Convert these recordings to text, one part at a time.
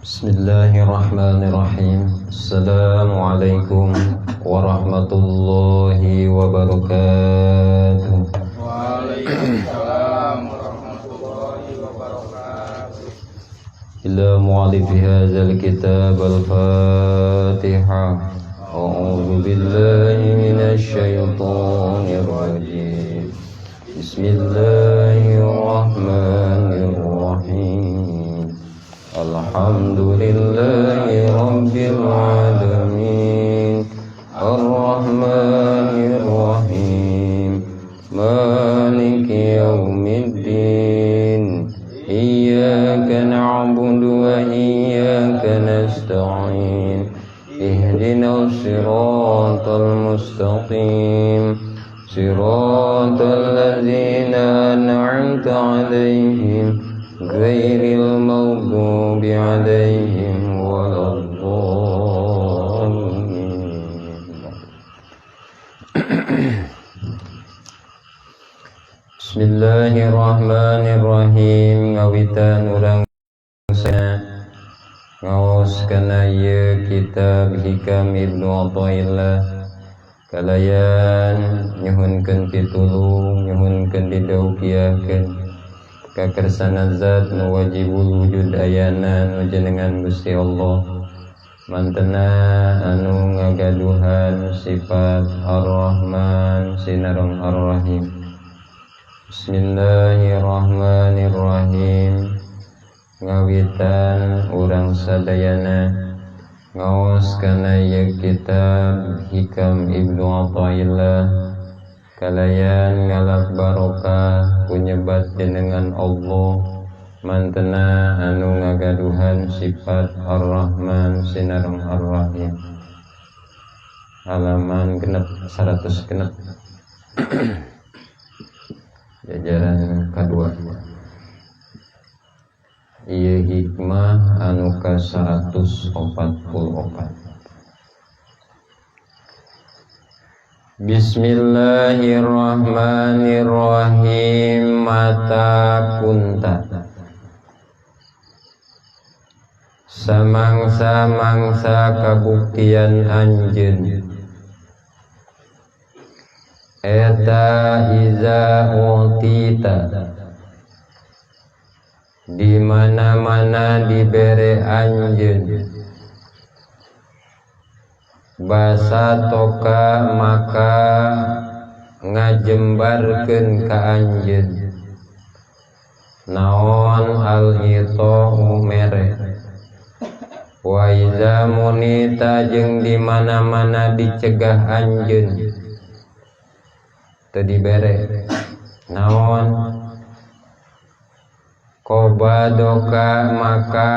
Bismillahirrahmanirrahim. Assalamualaikum warahmatullahi wabarakatuh. Waalaikumsalam warahmatullahi wabarakatuh. Ila mu'alifi hadzal kitab al-Fatihah. A'udzu billahi minasy syaithanir rajim. Bismillahirrahmanirrahim. Alhamdulillahi rabbil alamin. Arrahmanir rahim. Maliki yaumiddin. Iyyaka na'budu wa iyyaka nasta'in. Ihdinas siratal mustaqim. Siratal ladzina an'amta 'alaihim ghairil maghdubi 'alaihim waladdallin. Bismillahirrahmanirrahim. Ngawitan urang ngaos kana ieu kitab Hikam Ibnu Athaillah kalayan nyuhunkeun pitulung, nyuhunkeun didaukiahkeun kakersana zat nu wajibul wujud ayana nu jenengan Gusti Allah mantena anu ngagaduhan sifat Ar-Rahman sinareng Ar-Rahim. Bismillahirrahmanirrahim. Ngawitan urang sadayana ngaos kana ieu kitab Hikam Ibnu Athaillah kalayan ngalap barokah kunyebat jenengan Allah mantena anu ngagaduhan sifat Ar-Rahman sinareng Ar-Rahim. Halaman genep 100 genep jajaran kedua. Ieu hikmah anu ka 144. Bismillahirrahmanirrahim. Mata kunta samangsa-mangsa kabuktian anjeun eta iza utita di mana-mana dibere anjeun basa toka maka ngajembarkeun ka anjeun naon al itau mere wa iza munita jeung di mana-mana dicegah anjeun teu dibere naon kobadoka maka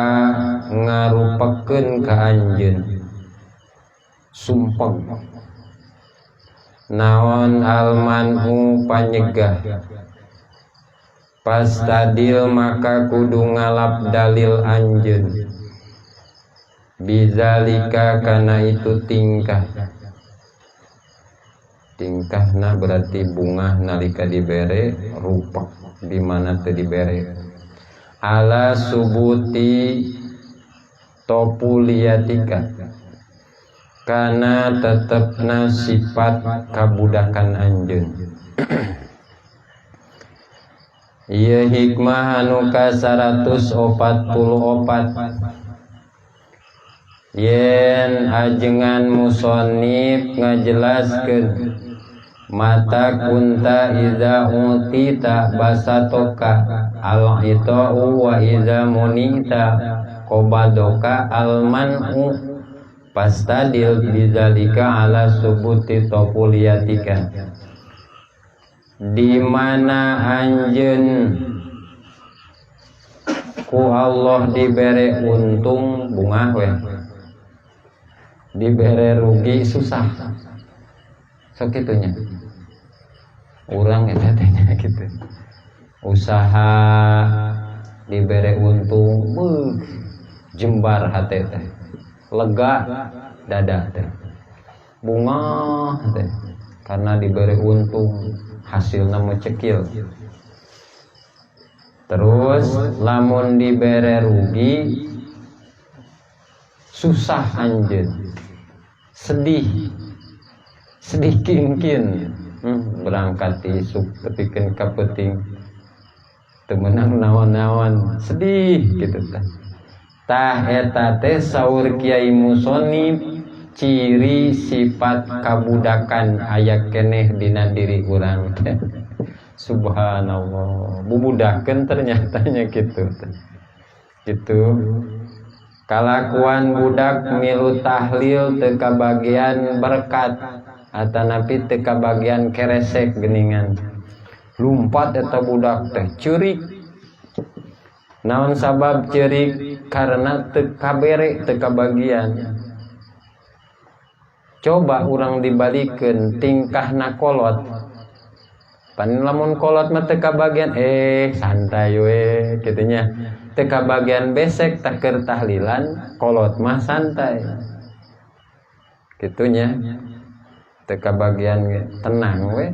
ngarupakeun ka anjeun sumpeng naon almanu panyegah pastadil maka kudu ngalap dalil anjeun bizalika kana itu tingkah. Tingkahna berarti bungah nalika dibere rupak di mana teu dibere ala subuti topuliatika kana tetepna sifat kabudakan anjeun. Ieu hikmah anu ka 144 yen ajengan musonif ngajelaskeun mata kunta iza utita basatoka al itau wa iza munita kobadoka al man'u pastadil bizalika ala subuti topuliatika. Di mana anjeun ku Allah dibere untung bungah we, dibere rugi susah. Sok kitunya urang eta teh nya kitu. Usaha dibere untung beuh jembar hate teh, lega dada teh, bungah teh karena dibere untung hasilna mecekil. Terus lamun dibere rugi Susah anjeun, sedih sedih kingkin, berangkat isuk tepikeun ka peuting teu meunang naon-naon, sedih gitu tah. Tah, eta teh saur Kiai Musonif ciri sifat kabudakan aya keneh dina diri urang teh. Subhanallah, bubudakeun ternyatanya gitu gitu. Kalakuan budak milu tahlil teu kabagian berkat atanapi teu kabagian keresek geningan. Lumpat eta budak teh, ceurik. Naon sabab ceurik? Karena teu kabere, teu kabagian. Coba urang dibalikeun tingkahna kolot. Pan lamun kolot mah teu kabagian, santai we kitu nya. Teu kabagian besek tah keur tahlilan, kolot mah santai kitu nya, teu kabagian tenang we.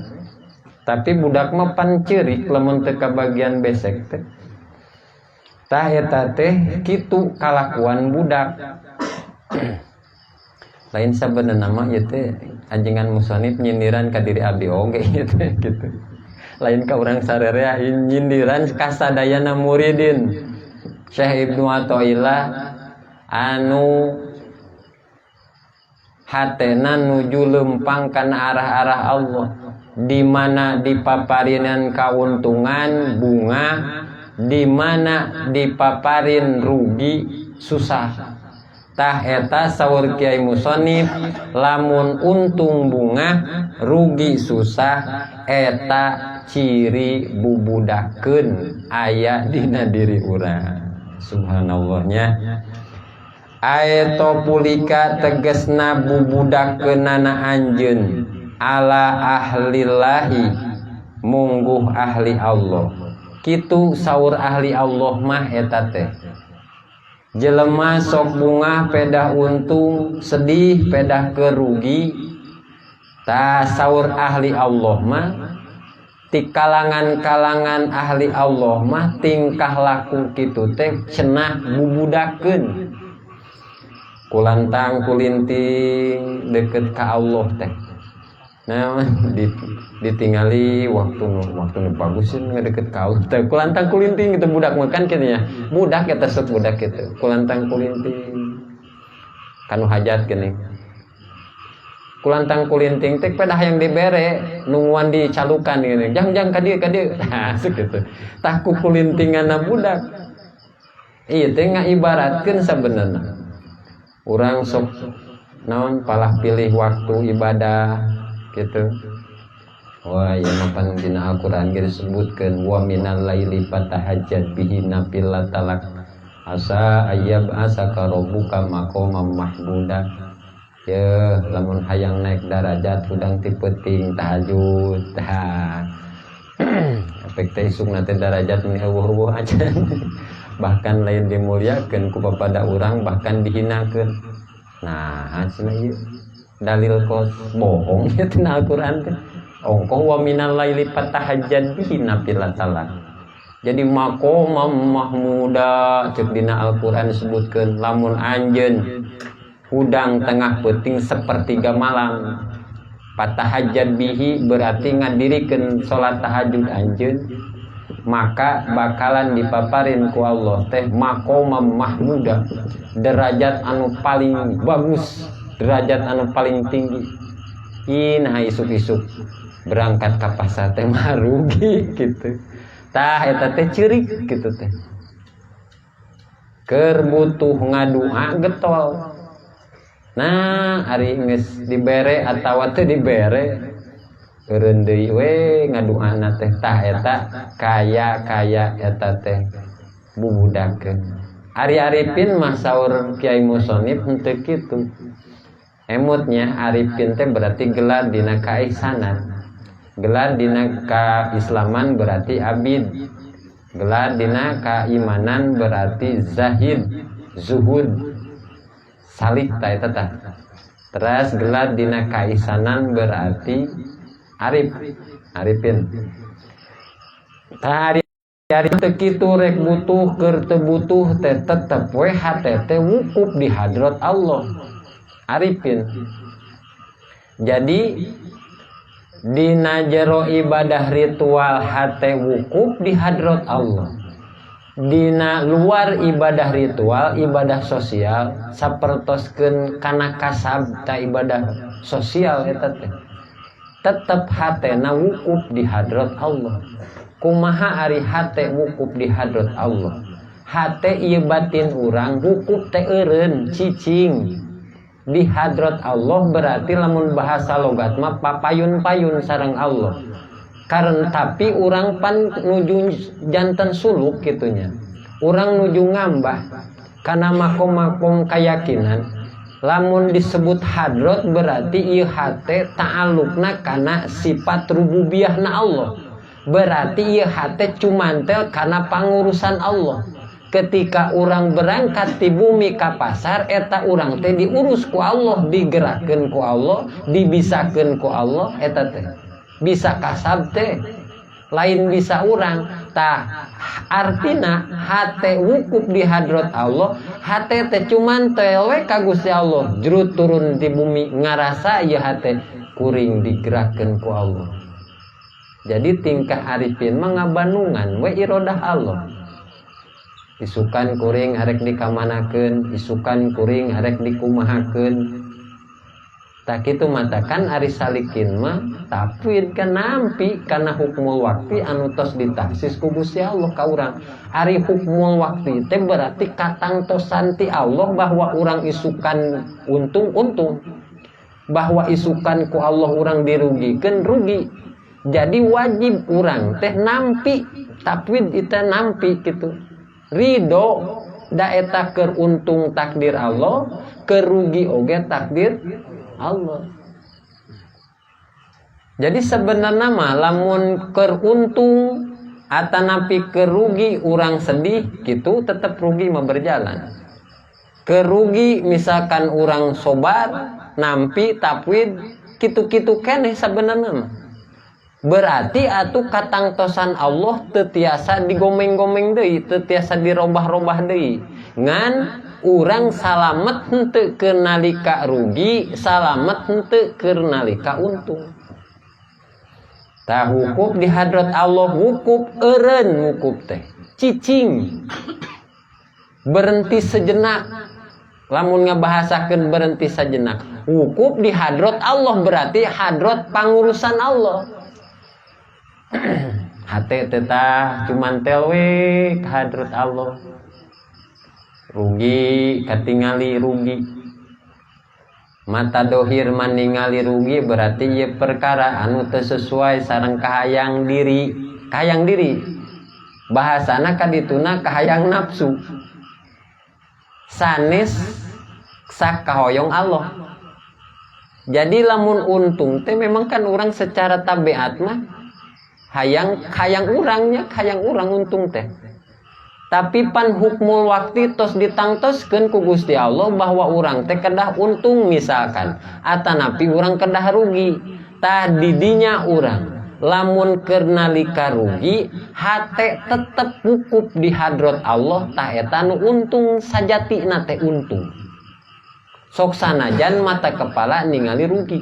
Tapi budak mah pan ceurik lamun teu kabagian besek teh. Tah, eta teh kitu kalakuan budak. Lain sabenerna mah ieu teh ajengan musonif nyindiran ka diri abdi oge ieu teh gitu, lain ka urang sarerea, nyindiran ka sadayana muridin Syekh Ibnu Athaillah anu hatena nuju lempang kana arah-arah Allah, di mana dipaparinan kauntungan bunga, di mana dipaparin rugi susah. Tah, eta saur Kiai Musonif lamun untung bunga, rugi susah, eta ciri bubudakeun aya dina diri urang. Subhanallahnya. Aetopulika tegesna bubudakeunana anjeun ala ahlillahi, mungguh ahli Allah. Kitu saur ahli Allah mah, eta teh jelema sok bunga pedah untung, sedih pedah kerugi. Ta, saur ahli Allah mah, di kalangan-kalangan ahli Allah mah tingkah laku kitu teh cenah bubudakeun, kulantang kulinting deket ka Allah teh. Nah, ditingali waktu waktu nu bagus sih deket ka Allah teh kulantang kulinting gitu. Budak makan kitu nya, budak eta sok budak gitu kulantang kulinting kanu hajat gini, kulantang kulinting teh pedah yang dibere nungguan dicalukan gini, jang jang ka dieu ka dieu. Nah, gitu tah, ku kulintinganna budak iya teh ngaibaratkeun sabenerna urang sok naon palah pilih waktu ibadah gitu. Wah, ya mapan dina Al-Qur'an ge disebutkeun wa minal laili fatahajjad bihi nafilatalak asa ayyab'asaka rabbuka maqamam mahmuda. Ya, lamun hayang naik darajat hudang ti peuting tahajud. Tah, efek teh isuk nanti darajat meni euweuh-euweuh aja, bahkan lain dimuliakeun ku papada urang, bahkan dihinakeun. Nah, cenah ieu dalil kos bohong ya tina Al-Qur'an teh. Ongkoh wa minal laili fatahajjad bihi nafilatalak jadi maqamam mahmuda. Cek dina Al-Qur'an disebutkeun lamun anjeun hudang tengah peuting sepertiga malam, fatahajjad bihi berarti ngadirikeun salat tahajud anjeun, maka bakalan dipaparin ku Allah teh maqamam mahmuda, derajat anu paling bagus, derajat anu paling tinggi. Nah, isuk-isuk berangkat ke pasar teh mah rugi gitu. Tah, eta teh ceurik gitu teh, keur butuh ngadua getol. Nah, ari geus dibere atawa teu dibere eureun deui we ngaduana teh. Tah, eta kaya-kaya eta teh bubudakeun. Ari arifin mah saur Kiai Musonif henteu kitu. Emutnya arifin teh berarti gelar dina kaihsanan, gelar dina kaislaman berarti abid, gelar dina keimanan berarti zahid, zuhud, salik ta eta tah. Terus gelar dina kaisanan berarti arif, arifin. Tah. Ari teu kitu, rek butuh keur teu butuh teh tetep we hate teh wukuf di hadrat Allah. Arifin. Jadi dina jero ibadah ritual hate wukuf di hadrat Allah. Dina luar ibadah ritual, ibadah sosial sapertoskeun kana kasab ta ibadah sosial eta teh tetep hatena wukuf di hadrat Allah. Kumaha ari hate wukuf di hadrat Allah? Hate ieu batin urang wukuf teh eureun cicing di hadrat Allah, berarti lamun bahasa logat mah papayun-payun sareng Allah. Karena tapi urang pan nuju janten suluk gitunya, urang nuju ngambah karena makom-makom keyakinan. Lamun disebut hadrat berarti ieu hate ta'alluqna kana sifat rububiyahna Allah, berarti ieu hate cumantel karena pangurusan Allah. Ketika orang berangkat di bumi ke pasar eta urang teh diurus ku Allah, digerakkan ku Allah, dibisakeun ku Allah. Eta teh bisa kasab teh lain bisa urang. Tah, artina hate wukuf di hadrat Allah, hate teh cuman we ka Gusti Allah. Jrut turun di bumi ngarasa ieu hate kuring digerakkeun ku Allah. Jadi tingkah arifin mah ngabandungan we irodah Allah. Isukan kuring arek dikamanakeun, isukan kuring arek dikumahakeun. Tak itu matakan ari salikin mah tafwid kan, nampi karena hukmul waktu anu tos ditakhsis ku Gusti Allah ka urang. Ari hukmul waktu teh berarti katangtosan ti Allah bahwa urang isukan untung-untung, bahwa isukan ku Allah urang dirugikan rugi. Jadi wajib urang teh nampi tafwid itu, nampi gitu, ridho da eta keur untung takdir Allah, kerugi oge takdir Allah. Jadi sebenarnya mah lamun keur untung atanapi kerugi urang sedih gitu, tetap rugi mah berjalan. Kerugi misalkan urang sobar, nampi tafwid, kitu-kitu keneh sebenarnya mah. Berarti atuh katangtosan Allah teu tiasa digomeng-gomeng deui, teu tiasa dirobah-robah deui. Ngan urang salamet henteu keur nalika rugi, salamet henteu keur nalika untung. Tah, wukuf di hadrat Allah, wukuf eureun, wukuf teh cicing, berhenti sejenak. Lamun ngabahasakeun berhenti sejenak, wukuf di hadrat Allah berarti hadrat pangurusan Allah. Hate teh tah cuman tel we ka hadrat Allah. Rugi katingali rugi, mata dohir maningali rugi, berarti ye perkara anu teu sesuai sareng kahayang diri. Kahayang diri bahasana kadituna kahayang nafsu sanes sakahoyong Allah. Jadi lamun untung teh memang kan orang secara tabiat mah hayang hayang urangnya, hayang urang untung teh. Tapi pan hukmul waktu tos ditangtoskeun ku Gusti Allah bahwa urang teh kedah untung misalkan atanapi urang kedah rugi. Tah, didinya urang lamun keur nalika rugi hate tetep wukuf di hadrat Allah. Tah, eta nu untung sajatina teh, untung sok sanajan mata kepala ningali rugi.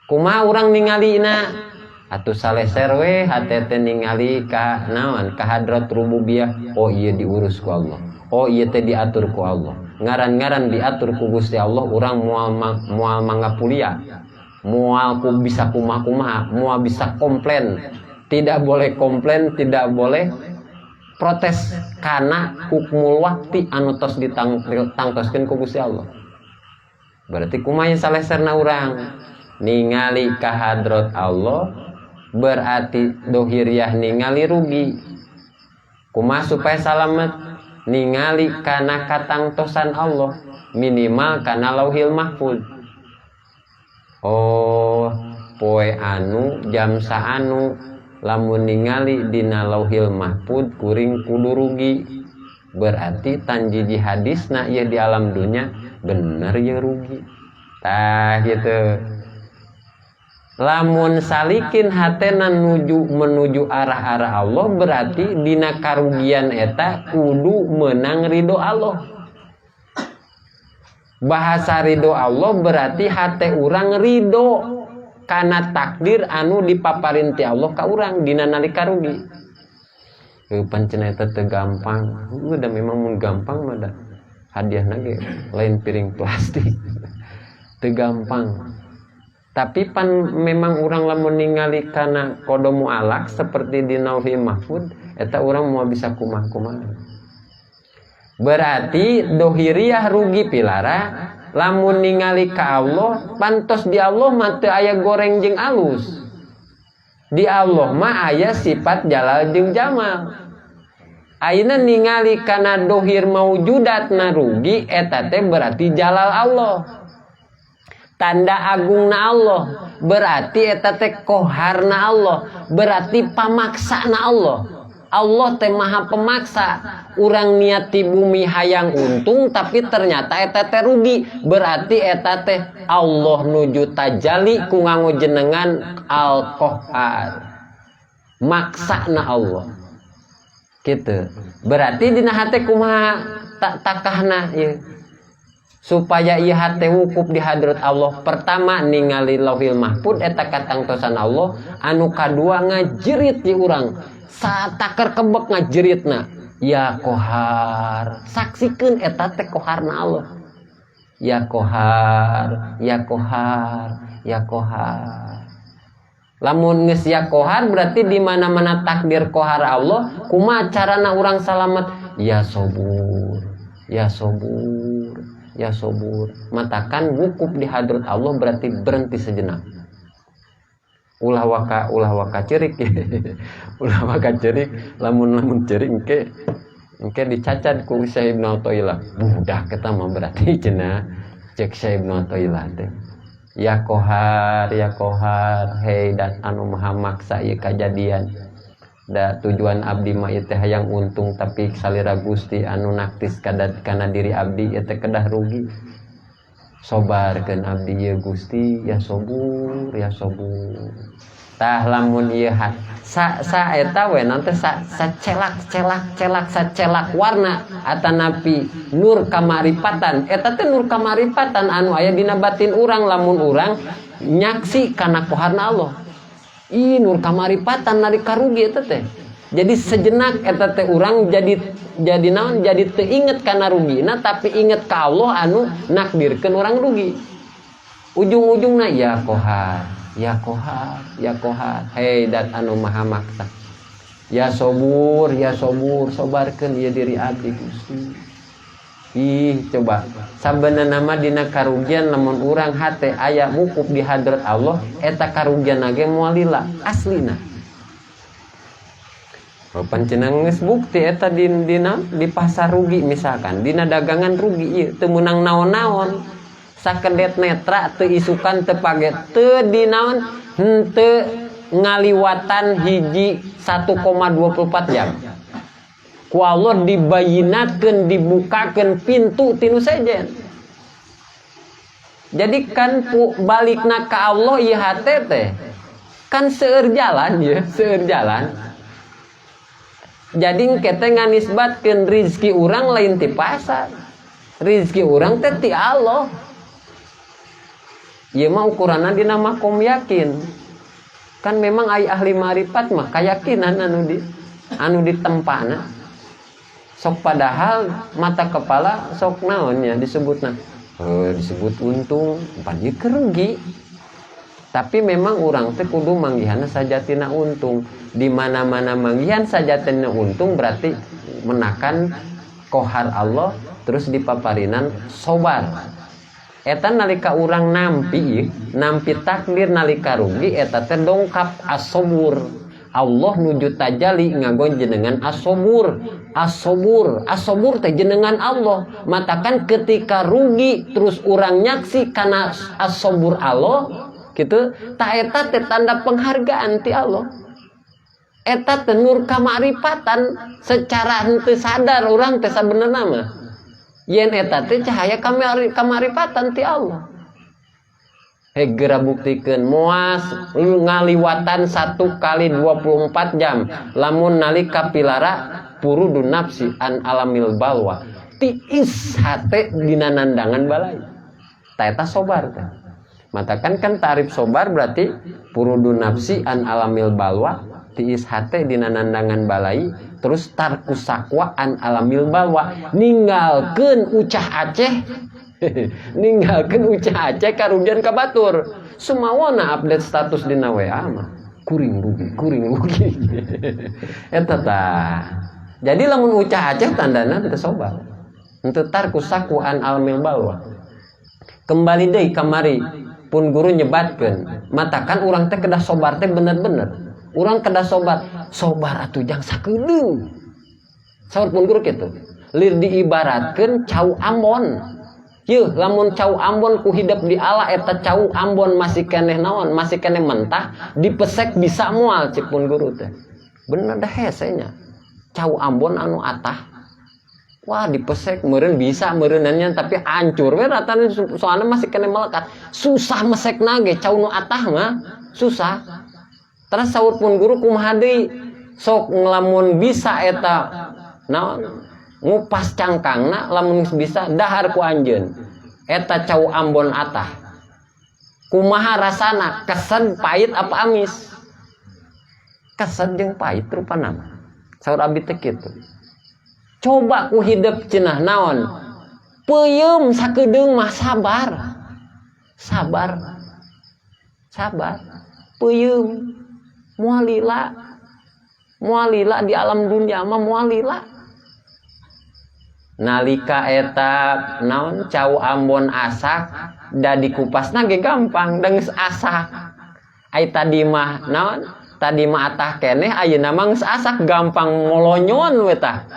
Kumaha urang ningalina? Atuh saleser we hate teh ningali ka naon, ka hadrat rububiyah. Oh iya, diurus ku Allah. Oh iya teh diatur ku Allah. Ngaran-ngaran diatur ku Gusti Allah, urang moal moal mangapulia, moal ku bisa kumaha-kumaha, moal bisa komplain. Tidak boleh komplain, tidak boleh protes karena hukmul waktu anu tos ditangtoskeun ku Gusti Allah. Berarti kumaha saleserna urang ningali ka hadrat Allah? Berarti dohiriah ningali rugi. Kumaha supaya salamet? Ningali kana katangtosan Allah, minimal kana Lauhil Mahfuz. Oh, poe anu jam saanu lamun ningali dina Lauhil Mahfuz kuring kudu rugi, berarti tanjiji hadisna ya di alam dunia bener ya rugi. Tah, gitu. Lamun salikin hatena nuju menuju arah-arah Allah, berarti dina karugian eta kudu menang ridho Allah. Bahasa ridho Allah berarti hate urang ridho karena takdir anu dipaparin ti Allah ka urang dina nalika rugi. Pancen eta teu gampang. Udah, memang mun gampang mah da hadiah ge lain piring plastik. Teu gampang. Tapi pan memang urang lamun ningali kana qada mualaq seperti di Lauhil Mahfud, eta urang mau bisa kumaha-kumaha. Berarti dohiriah rugi pilara, lamun ningali ka Allah, pantos di Allah mah teu aya goreng jeung alus. Di Allah mah aya sifat jalal jeung jamal. Ayeuna ningali kana dohir maujudatna rugi, eta teh berarti jalal Allah. Tanda agungna Allah, berarti eta teh koharna Allah, berarti pamaksana Allah. Allah teh maha pemaksa. Urang niat di bumi hayang untung, tapi ternyata eta teh rugi, berarti eta teh Allah nuju tajali ku nganggo jenengan Al-Qahar, maksana Allah gitu. Berarti dina hate kumaha tak takahna ieu supaya ieu hate wukuf di hadrat Allah? Pertama, ningali Lauhil Mahfud eta katangtosan Allah. Anu kadua, ngajerit di urang sataker kebek ngajeritna, ya Kohar. Saksikeun eta teh koharna Allah. Ya Kohar, ya Kohar, ya Kohar. Lamun geus ya Kohar, berarti di mana-mana takdir kohar Allah, kumaha carana urang salamet? Ya Sobur, ya Sobur, ya Sobur. Matakan wukuf di hadrat Allah berarti berhenti sejenak. Ulah waka, ulah waka cerik, ulah waka cerik. Lamun lamun cerik, engke engke dicacat ku Syekh Ibnu Athaillah, budak eta mah. Berarti cenah cek Syekh Ibnu Athaillah teh, ya Kohar, ya Kohar, hei dat anu maha maksa ieu kajadian. Da tujuan abdi mah ieu teh hayang untung, tapi salira Gusti anu naktis kana diri abdi ieu teh kedah rugi. Sobarkeun abdi ieu, Gusti, ya Sobur, ya Sobur. Tah, lamun ieu sa sa eta we nanti sa sacelak celak celak sacelak warna atanapi nur kamaripatan. Eta teh nur kamaripatan anu aya dina batin urang lamun urang nyaksi kana koharna Allah. Ih, nur kamaripatan nalika rugi eta teh. Jadi sejenak eta teh urang jadi naon, jadi teu inget kana rugina, tapi inget ka Allah anu nakdirkeun urang rugi. Ujung-ujungna ya Kohar, ya Kohar, ya Kohar, hei dat anu maha maksa. Ya Sobur, ya Sobur, sobarkeun ieu diri abdi, Gusti. Ih, coba sabenerna mah dina karugian lamun urang hate aya wukuf di hadrat Allah, eta karugian ge moal lila aslina. Pancenang geus bukti eta di dina di pasar rugi, misalkan dina dagangan rugi ieu teu meunang naon-naon, sakedet netra, teu isukan teu paget, teu dinaon, henteu ngaliwatan hiji 1,24 jam ku Allah dibayinatkeun, dibukakeun pintu tinu sejen. Jadi kan balikna ka Allah ieu hate teh kan seueur jalan ya, seueur jalan. Jadi kita nganisbatkeun rizki urang lain ti pasar, rizki urang teh ti Allah. Ieu mah ukuranna dina makom yakin. Kan memang ai ahli marifat mah kayakinan anu ditempana. Sok padahal mata kepala sok naonnya disebutna, disebut untung pan ieu rugi. Tapi memang urang teh kudu manggihanna sajatina untung. Di mana-mana manggihan sajatina untung berarti menakan kohar Allah, terus dipaparinan sobar. Eta nalika urang nampi nampi takdir nalika rugi, eta teh dongkap asobur. Allah nuju tajali ngagon jenengan asobur, asobur, asobur teh jenengan Allah. Matakan ketika rugi terus urang nyaksi karena asobur Allah gitu, tak eta teh tanda penghargaan ti Allah. Eta teh nur kamaripatan secara henteu sadar urang teh sabenerna mah yen eta teh cahaya kamaripatan ti Allah. Hegera buktikan moas ngaliwatan 1 kali 24 jam lamun nalika pilara purudun nafsi an alamil balwa, tiis hate dina nandangan balai. Ta eta sobar teh. Matakan kan tarif sobar berarti purudun nafsi an alamil balwa, tiis hate dina nandangan balai, terus tarku sakwa an alamil balwa, ninggalkeun ucah aceh. Ninggalkeun ucah aceh karugian ka batur. Sumawona update status dina WA mah kuring rugi, kuring rugi. Eta tah. Jadi lamun ucah aceh tandana teu sobar. Henteu tarku sakwa an alamil balwa. Kembali deui kamari pun guru nyebatkeun, matakan urang teh kedah sobar teh bener-bener. Urang kedah sobar, sobar atuh jang sakedeung. Saur pun guru kitu. Lir diibaratkeun cau Ambon. Yeuh, lamun cau Ambon ku hidep di ala eta cau Ambon masih keneh naon, masih keneh mentah, dipesek bisa moal cek pun guru teh. Bener dah hese nya. Cau Ambon anu atah. Wah, dipesek meureun bisa meureunannya tapi hancur we ratana, soalnya masih keneh melekat. Susah mesek nage cau nu atah mah, susah. Terus saur pun guru kumaha deui? Sok ngelamun bisa eta naon? Ngupas cangkangna lamun geus bisa dahar ku anjeun. Eta cau Ambon atah. Kumaha rasana? Kesed, pahit apa amis? Kesed jeung pahit rupana mah. Saur abdi teh kitu. Coba ku hidep cenah naon? Peuyeum sakedeung mah sabar. Sabar. Sabar. Peuyeum moal lila. Moal lila di alam dunia mah moal lila. Nalika eta naon cau Ambon asak da dikupasna ge gampang da geus asak. Ai tadi mah naon? Tadi mah atah keneh, ayeuna mah geus asak gampang molonyon we tah.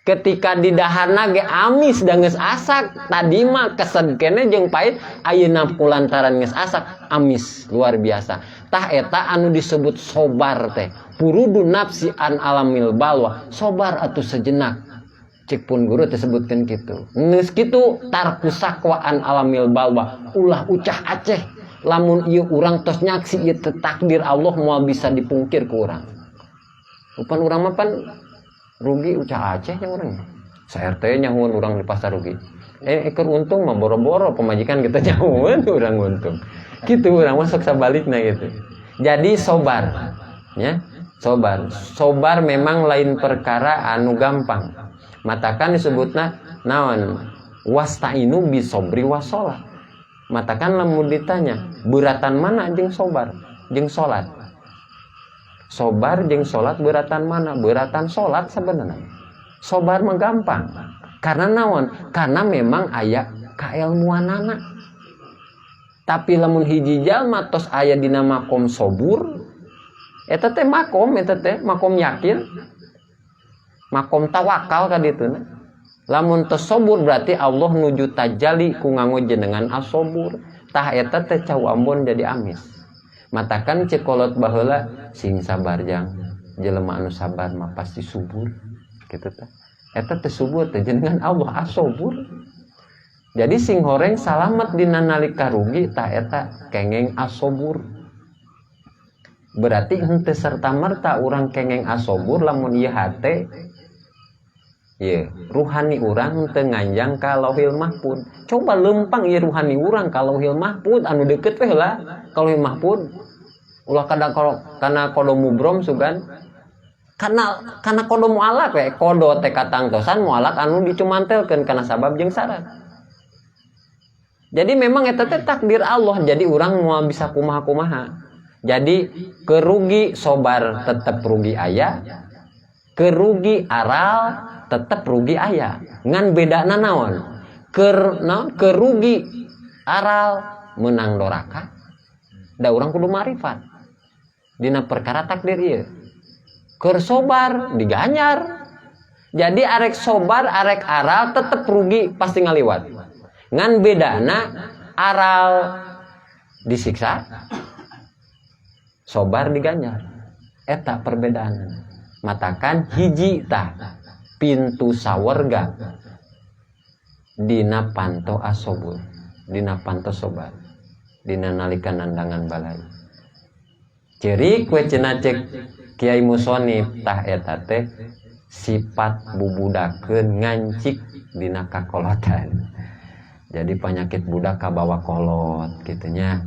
Ketika didaharna ge amis da geus asak, tadi mah kesed keneh jeung pahit, ayeuna kulantaran geus asak amis luar biasa. Tah eta anu disebut sobar teh. Purudu nafsi an alamil balwa, sobar atuh sejenak. Cek pun guru disebutkan gitu. Geus kitu tarku sakwa an alamil balwa, ulah ucah aceh. Lamun ieu urang tos nyaksi ieu teh takdir Allah moal bisa dipungkir ku urang. Upan urang mah pan rugi ucah aceh nya urang. Sa RT nyahuan urang di pasar rugi. Ekor untung mah boro-boro pemajikan kita nyahuan urang untung. Gitu urang masuk sabalikna gitu. Jadi sobar ya, sobar. Sobar memang lain perkara anu gampang. Matakan disebutna naon? Wasta'inu bisobri wasolat. Matakan lamun ditanya, beratan mana jeung sobar, jeung salat? Sobar jeung salat beratan mana? Beratan salat sebenarnya. Sobar mah gampang. Karena naon? Karena memang aya kailmuanana. Tapi lamun hiji jalma tos aya dina makom sobur, eta teh makom, eta teh makom yakin, makom tawakal ka dituna. Lamun tos sobur berarti Allah nuju tajali ku nganggo jenengan asobur. Tah eta teh cau Ambon jadi amis. Matakan cekolot baheula sing sabar jang, jelema anu sabar mah pasti subur gitu tah. Eta teh subur teh jenengan Allah asobur. Jadi sing horeng salamet dina nalika rugi tah eta kengeng asobur. Berarti henteu serta merta urang kengeng asobur lamun ieu hate ye ruhani urang teu nganjang ka Lauhil Mahfud. Coba lempang ieu ruhani urang ka Lauhil Mahfud anu deket we lah ka Lauhil Mahfud. Ulah kadang kalau kana kodo mubrom sugan kana kodo mualak we, kodo teh katangtosan mualak anu dicumantelkeun kana sabab jeung syarat. Jadi memang eta teh takdir Allah, jadi urang moal bisa kumaha-kumaha. Jadi kerugi sobar tetep rugi aya, kerugi aral tetep rugi aya. Ngan bedana naon? Naon? Kerugi aral menang doraka. Da urang kudu marifat. Dina perkara takdir ieu. Keur sobar diganjar. Jadi arek sobar arek aral tetep rugi pasti ngaliwat. Ngan bedana aral disiksa, sobar diganjar. Eta perbedaan. Matakan hiji tah pintu sawarga dina panto asobur, dina panto sobar. Dina nalika nandangan balai. Ceurik we cenah cek Kiai Musonif, tah eta teh sifat bubudakeun ngancik dina kakolotan. Jadi penyakit budak kabawa kolot kitu nya.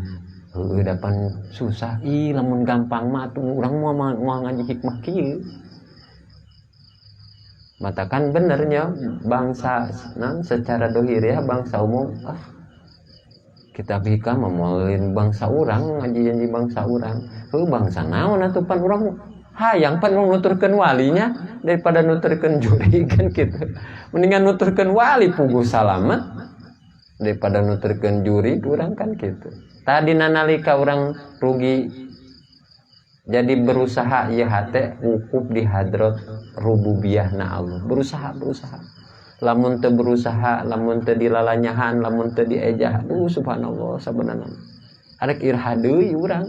Heueuh, da pan susah. Ih, lamun gampang mah atuh urang moal moal ngaji hikmah kieu. Matakan benernya bangsa nan secara dohiriah bangsa umum, ah, kitab hikam moalin bangsa urang ngaji janji bangsa urang. Heuh, bangsa naon atuh? Pan urang hayang pan urang nuturkeun walinya daripada nuturkeun juri kan gitu. Mendingan nuturkeun wali puguh salamet daripada nuturkeun juri urang kan gitu. Tadi nalika urang rugi, jadi berusaha ya hate wukuf di hadrat rububiyah na Allah. Berusaha, berusaha. Lamun teu berusaha, lamun teu dilalanyahan, lamun teu diejah, aduh, subhanallah, sabenerna arek iraha deui urang?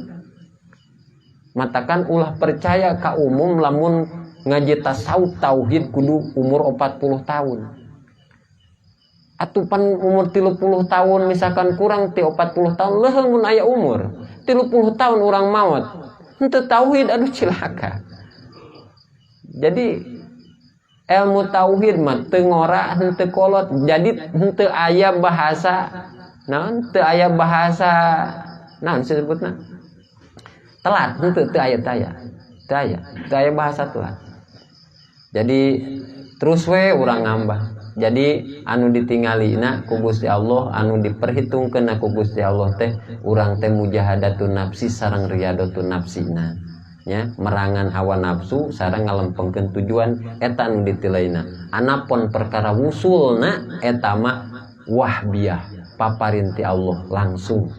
Matakan ulah percaya ka umum lamun ngaji tasawuf tauhid kudu umur 40 tahun. Atuh pan umur 30 tahun misalkan kurang ti 40 tahun, leuheung mun aya umur 30 tahun urang maot henteu tauhid, aduh, cilaka. Jadi ilmu tauhid mah teu ngora henteu kolot. Jadi henteu aya bahasa naon, teu aya bahasa naon disebutna telat, henteu, teu aya, teu aya, teu aya, teu aya bahasa telat. Jadi terus we urang ngambah. Jadi anu ditinggalina ku Gusti Allah, anu diperhitungkeun ku Gusti Allah teh urang teh mujahadatun nafsi sareng riyadotun nafsina nya, merangan hawa nafsu sareng ngalempengkeun tujuan, eta anu ditilaina. Anapun perkara wusulna eta mah wahbiyah, paparin ti Allah langsung.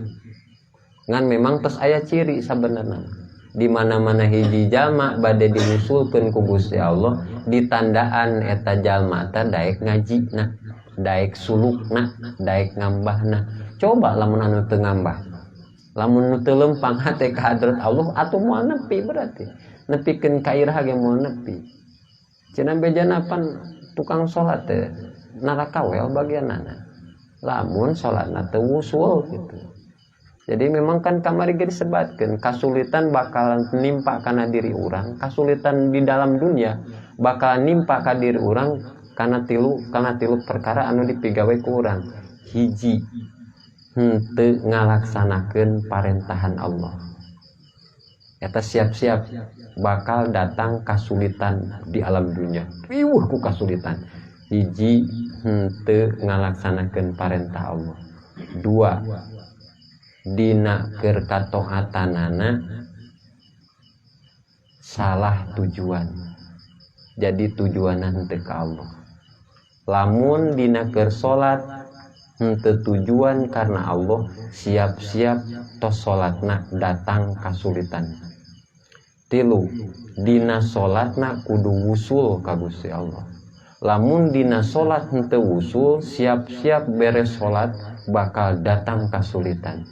Ngan memang tos aya ciri sabenerna di mana-mana hiji jalma bade diwusulkeun ku Gusti Allah, ditandaan eta jalma teh daek ngajina, daek sulukna, daek ngambahna. Coba lamun anu teu ngambah, lamun nu teu lempang hate ka hadrat Allah, atuh moal nepi. Berarti nepikeun ka iraha ge moal nepi. Cenah bejana pan tukang salat teh neraka we bagianana lamun salatna teu wusul gitu. Jadi memang kan kamari ge disebatkeun, kasulitan bakalan nimpa kana diri urang, kasulitan di dalam dunia bakalan nimpa ka diri urang karena tilu perkara anu dipigawe ku urang. Hiji, henteu ngalaksanakeun parentahan Allah. Eta siap-siap bakal datang kasulitan di alam dunia. Riweuh ku kasulitan. Hiji, henteu ngalaksanakeun parentah Allah. Dua, dina keur kataatanana salah tujuan, jadi tujuan henteu ka Allah. Lamun dina keur salat henteu tujuan karena Allah, siap-siap tos salatna datang kasulitan. Tilu, dina salatna kudu wusul ka Gusti Allah. Lamun dina salat henteu wusul, siap-siap beres salat bakal datang kasulitan.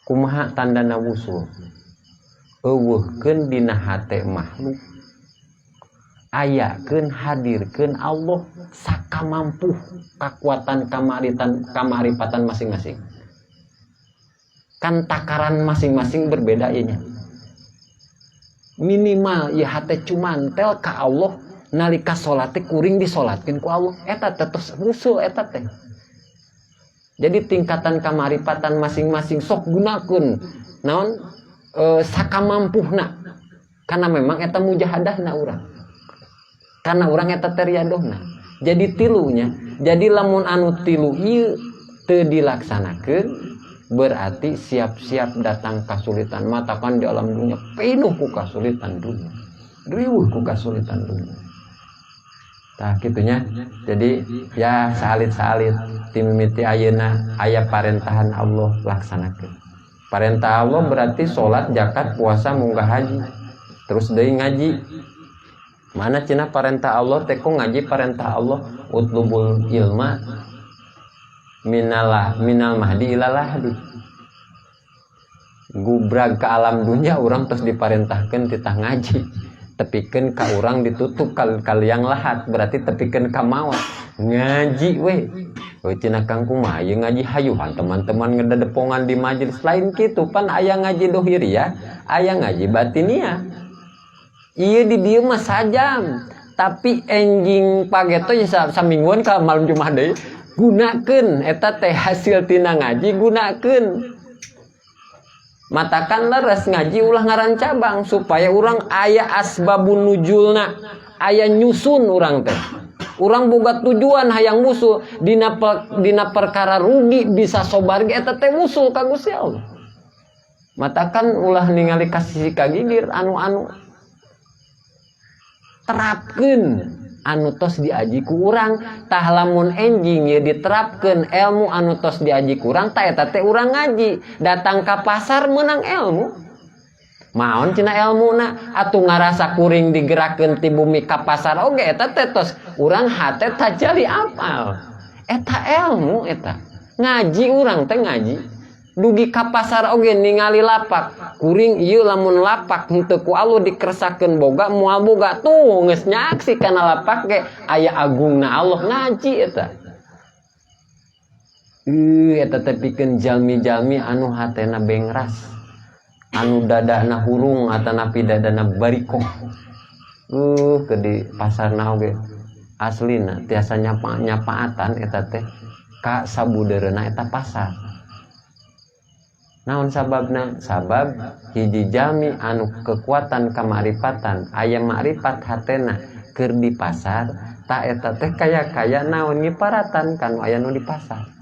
Kumaha tandana wusul? Euweuhkeun dina hate makhluk, ayakeun, hadirkeun Allah sakamampuh kakuatan kamaritan kamaripatan masing-masing. Kan takaran masing-masing berbeda ieu nya. Minimal ya hate cumantel ka Allah nalika salat teh kuring disolatkeun ku Allah, eta teh tos wusul eta teh. Jadi tingkatan kamaripatan masing-masing sok gunakeun naon sakamampuhna, karena memang eta mujahadahna urang, karena urang eta teh riadohna. Jadi tilunya, jadi lamun anu tilu ieu teu dilaksanakeun, berarti siap-siap datang kasulitan. Matakan di alam dunia penuh ku kasulitan dunia, riweuh ku kasulitan dunia. Tah, kitunya. Jadi ya salit-salit ti mimiti ayeuna aya parentahan Allah, laksanakeun. Parentah Allah berarti salat, zakat, puasa, munggah haji, terus deui ngaji. Mana cenah parentah Allah teh? Kok ngaji parentah Allah? Utlubul ilma minala minal mahdi ilal lahdi. Gubrag ke alam dunia orang terus diparentahkan titah ngaji. Tepikeun ka urang ditutup ka liang lahat, berarti tepikeun ka maot. Ngaji we. Oh, cenah, "Kang, kumaha ieu ngaji hayuhan teman-teman ngededepongan di majelis?" Lain kitu, pan aya ngaji dohiriah, aya ngaji batiniah. Ieu di dieu mah sajam, tapi enjing pageto ya samingguan ka malam Jumat deui. Gunakeun eta teh, hasil tina ngaji gunakeun. Matakan leres ngaji ulah ngaran cabang, supaya urang aya asbabun nuzulna, aya nyusun urang teh. Urang boga tujuan hayang wusul dina perkara rugi bisa sobar ge, eta teh wusul ka Gusti Allah. Matakan ulah ningali kasih kagigir anu-anu, terapkeun anu tos diaji ku urang. Tah, lamun enjing ye diterapkeun ilmu anu tos diaji ku urang, tah eta teh urang ngaji datang ka pasar menang ilmu. Maon cenah ilmuna? Atuh ngarasa kuring digerakkeun ti bumi ka pasar oge, eta teh tos urang hate tajali apal. Eta ilmu, eta ngaji. Urang teh ngaji dugi ka pasar oge ningali lapak kuring ieu, lamun lapak henteu ku Allah dikersakeun boga, moal boga. Tuh geus nyaksi kana lapak ge aya agungna Allah. Ngaji eta. Eta teh pikeun jalmi-jalmi anu hatena bengras, anu dadana hurung atanapi dadana barikoh. Ke di pasar oge aslina tiasa nyapa nyapaatan eta teh ka sabudereuna eta pasar. Naon sababna? Sabab hiji jalmi anu kekuatan kamaripatan, aya makrifat hatena keur di pasar, tah eta teh kaya-kaya naon, ngiparatan kan aya nu di pasar.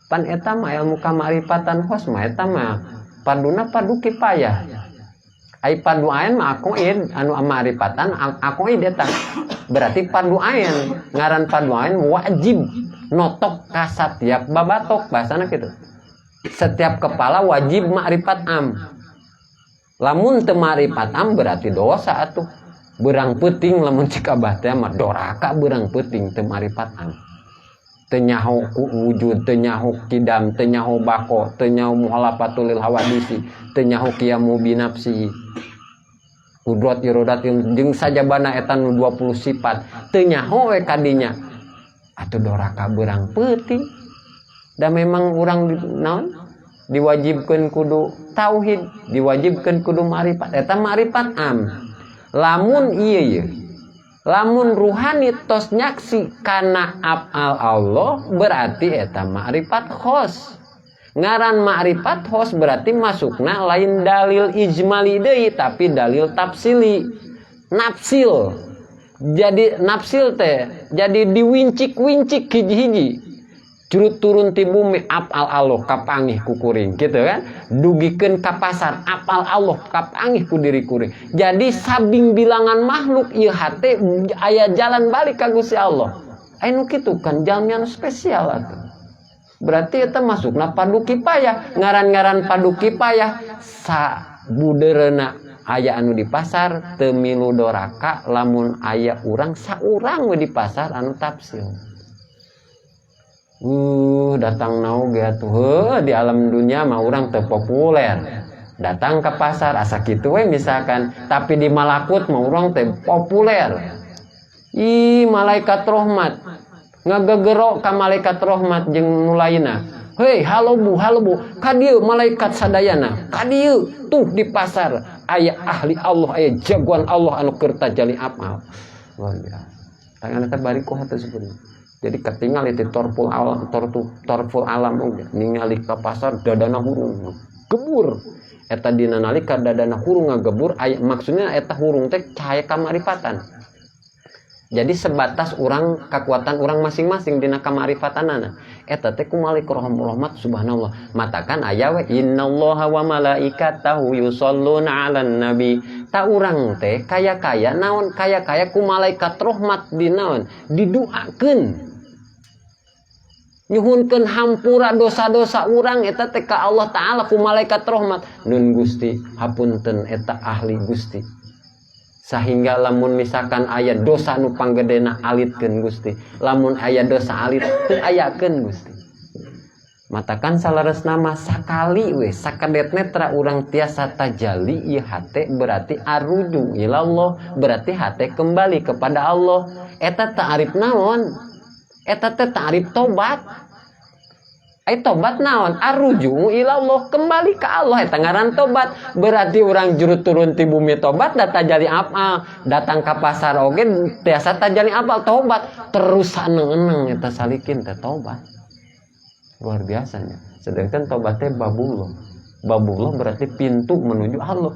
Pan eta mah ilmu kamaripatan khos mah, eta mah parduna fardu kifayah. Ai fardu ain mah aqoid, anu maripatan aqoid eta berarti fardu ain. Ngaran fardu ain wajib notok ka satiap babatok, bahasana gitu. Setiap kepala wajib makrifat am. Lamun teu makrifat am berarti dosa atuh, berang peuting. Lamun cik abah teh mah doraka berang peuting teu makrifat am, teu nyaho ku wujud, teu nyaho kidam, teu nyaho bako, teu nyaho mukhalafatul lil hawadisi, teu nyaho qiyamu binafsihi, kudrat, irodat, jeung sajabana eta nu 20 sifat teu nyaho we kadinya, atuh doraka berang peuting. Da memang urang di, naon, diwajibkan kudu tauhid, diwajibkan kudu ma'rifat. Eta ma'rifat am. Lamun iya iya, lamun ruhani tos nyaksi kana afal Allah, berarti eta ma'rifat khos. Ngaran ma'rifat khos berarti masukna lain dalil ijmali deui, tapi dalil tafsili, nafsil. Jadi nafsil teh jadi diwincik-wincik hiji-hiji. Curut turun ti bumi, apal Allah kapangih ku kuring, gitu kan. Dugikeun ka pasar, apal Allah kapangih ku diri kuring. Jadi sabing bilangan makhluk ieu hate aya jalan balik ka Gusti Allah. Aya nu kitu kan jalmi anu spesial atuh. Berarti eta masukna fardu kifayah. Ngaran-ngaran fardu kifayah, sabudereuna aya anu di pasar teu milu doraka lamun aya urang saurang we di pasar anu tafsil. Datang naoge atuh. Heuh, di alam dunia mah urang teu populer. Datang ke pasar asa kitu we misalkan, tapi di malakut mah urang teh populer. Ih, malaikat rahmat ngagegero ka malaikat rahmat jeung nu lainna. "Hei, halo Bu, halo Bu, ka dieu malaikat sadayana. Ka dieu tuh di pasar aya ahli Allah, aya jagoan Allah anu keur tajali amal." Luar biasa. Tangan eta barikoh teh sebenarnya. Jadi ketinggal itu torful alam, torful alam oge ningali ka pasar dadana hurung gebur. Eta dina nalika dadana hurung ngagebur aya, maksudnya eta hurung teh cahaya kamarifatan. Jadi sebatas orang, kekuatan orang masing-masing dina kamarifatanana. Eta teh ku malik rahmat, subhanallah. Matakan aya we innallaha wa malaikatahu yusholluna 'alan nabi. Ta urang teh kaya-kaya naon, kaya-kaya ku malaikat rahmat di naon, diduakeun, nyuhunkeun hampura dosa-dosa urang eta teh ka Allah Ta'ala ku malaikat rahmat. "Nun Gusti, hapunten, eta ahli Gusti." Sehingga lamun misalkan aya dosa nu panggedena, alitkeun Gusti. Lamun aya dosa alit, teu ayakeun Gusti. Matakan saleresna mah sakali we sakedep netra urang tiasa tajali ieu hate, berarti arruju ilallah, berarti hate kembali kepada Allah. Eta ta'arif naon? Eta teh ta'arif tobat. Ai tobat naon? Arruju ilallah, kembali ke Allah, eta ngaran tobat. Berarti urang juru turun ti bumi tobat da tajali apal, datang ka pasar oge tiasa tajali apal tobat, terus saneng-eneng eta salikin teh tobat. Luar biasanya. Sedangkan tobatnya babullah. Babullah berarti pintu menuju Allah.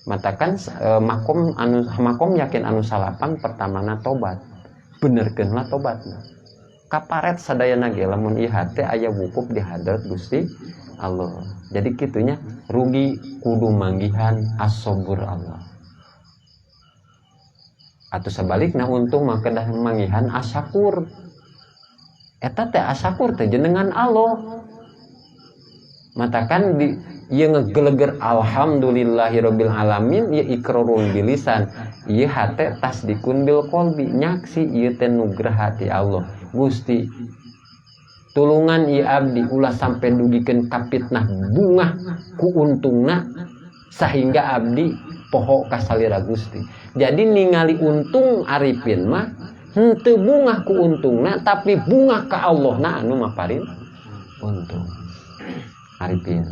Matakan makom anu makom yakin anu salapan pertamana tobat. Benerkeunlah tobatna. Kaparet sadayana ge lamun ieu hate aya wukuf di hadrat Gusti Allah. Jadi kitunya rugi kudu manggihan as-sabur Allah. Atau sebaliknya untung mah kedah manggihan asyakur. Eta teh asyakur teh jenengan Allah. Matakan di ieu ngegeleger alhamdulillahirabbil alamin, ieu ikrarun bilisan, ieu hate tasdikun bil qalbi, nyaksi ieu teh nugraha ti Allah. Gusti tulungan ieu abdi ulah sampai dugikeun ka fitnah bungah ku untungna sehingga abdi poho ka salira Gusti. Jadi ningali untung arifin mah henteu bungah ku untungna tapi bungah ka Allah na anu maparin untung arifin.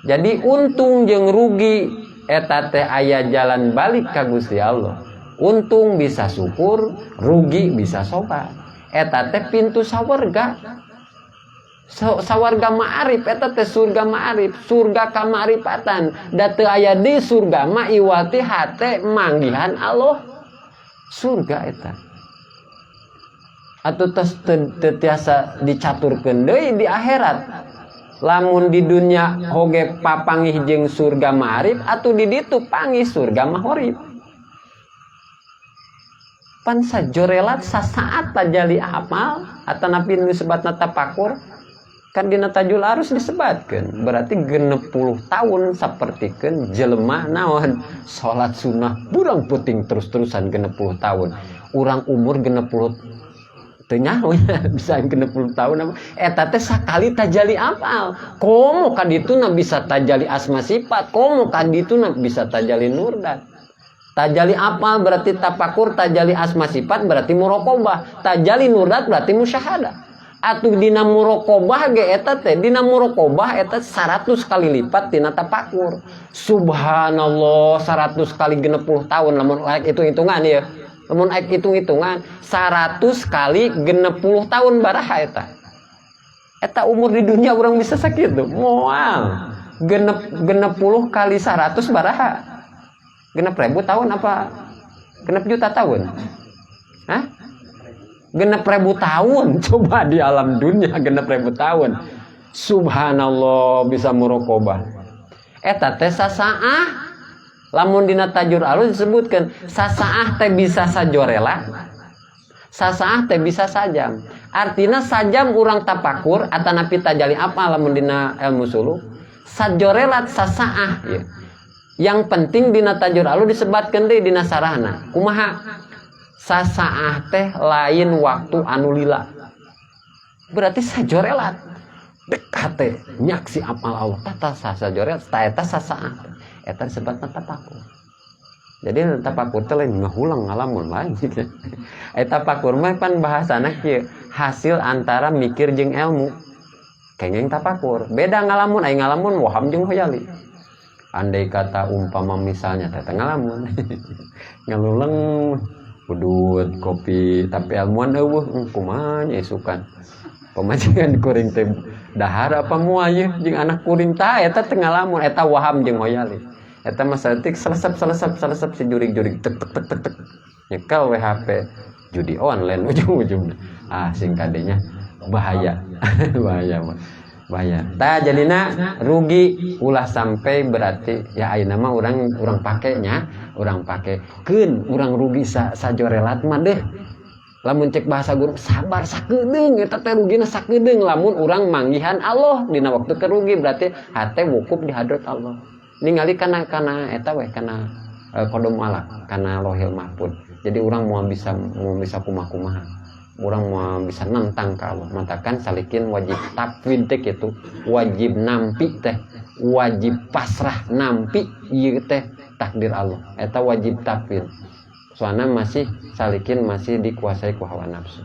Jadi untung jeung rugi eta teh aya jalan balik ka Gusti Allah. Untung bisa syukur, rugi bisa sobat. Eta teh pintu sawarga. Sawarga ma'arif eta teh surga ma'arif, surga kama'rifatan. Da teu aya di surga mah iwati hate manggihan Allah. Surga eta. Atau tos teu tiasa dicaturkeun deui di akhirat. Lamun di dunia hoge papangih jeung surga ma'arif atau di ditu pangih surga mahorib. Pan sajorelat sasaat tajali amal atau napi nu disebatna tapakur kan dina Tajul Arus disebatkeun berarti 60 tahun sapertikeun jelema naon salat sunnah burang puting terus-terusan 60 tahun. Urang umur 60 teu nyaho nya bisa 60 tahun apa eta teh sakali tajali apal. Komo ka dituna bisa tajali asma sifat, komo ka dituna bisa tajali nurdat. Tajali apal berarti tapakur, tajali asma sifat berarti muraqabah, tajali nurdat berarti musyahadah. Atuh dina muraqabah ge eta teh dina muraqabah eta 100 kali lipat tina tapakur. Subhanallah 100 kali 60 tahun lamun laik hitung-hitungan ya. Lamun aik hitung-hitungan 100 kali 60 tahun baraha eta. Eta umur di dunia urang bisa sakitu. Moal. 60 kali 100 baraha. 6.000 tahun apa 6 juta tahun? Hah? 6.000 tahun. Coba di alam dunia 6.000 tahun. Subhanallah bisa muraqabah. Eta teh sasaah. Lamun dina Tajul Arus disebutkan sasaah teh bisa sajorela, sasaah teh bisa sajam. Artinya sajam urang tapakur atanapi tajali apa lamun dina ilmu suluk sajorelat sasaah ya. Yang penting dina Tajul Arus disebatkeun deui dina sarahna. Kumaha? Sasaah teh lain waktu anu lila. Berarti sajorelat. Dek hate nyaksi amal Allah. Tata sajorelat ta eta sasaah. Eta disebutna tapakur. Jadi tapakur teh lain ngahulang ngalamun lain. Eta tapakur mah pan bahasana kieu, hasil antara mikir jeung ilmu. Kengeng tapakur. Beda ngalamun, ai ngalamun waham jeung khoyali. Andai kata umpama misalnya teh ngalamun. Ngaluleng udut kopi tapi ilmuan eueuh kumaha nya isukan. Pamajikan kuring teh dahar apa moal ye jeung anak kuring tah eta teh ngalamun eta waham jeung khoyali. Eta mah saeutik selesep selesep selesep si jurig-jurig tek tek tek tek tek. Nyekel we HP judi online ujung-ujungnya. Ah sing kadenya bahaya. Bahaya mah. Bahaya. Tah jadina rugi ulah sampai berarti ya ayeuna mah urang urang pakenya, urang pake keun urang rugi sajorelat mah deh. Lamun cek bahasa guru sabar sakedeung eta teh rugina sakedeung lamun urang manggihan Allah dina waktu kerugi berarti hate wukuf di hadrat Allah. Ningali kana kana eta we kana kodom malak kana Lohil Mahfud. Jadi urang mau bisa kumaha-kumaha. Urang mau bisa nantang ka Allah. Matakan salikin wajib tafwid teh kitu, wajib nampi teh, wajib pasrah nampi ieu teh takdir Allah. Eta wajib tafwid. Soalna masih salikin masih dikuasai ku hawa nafsu.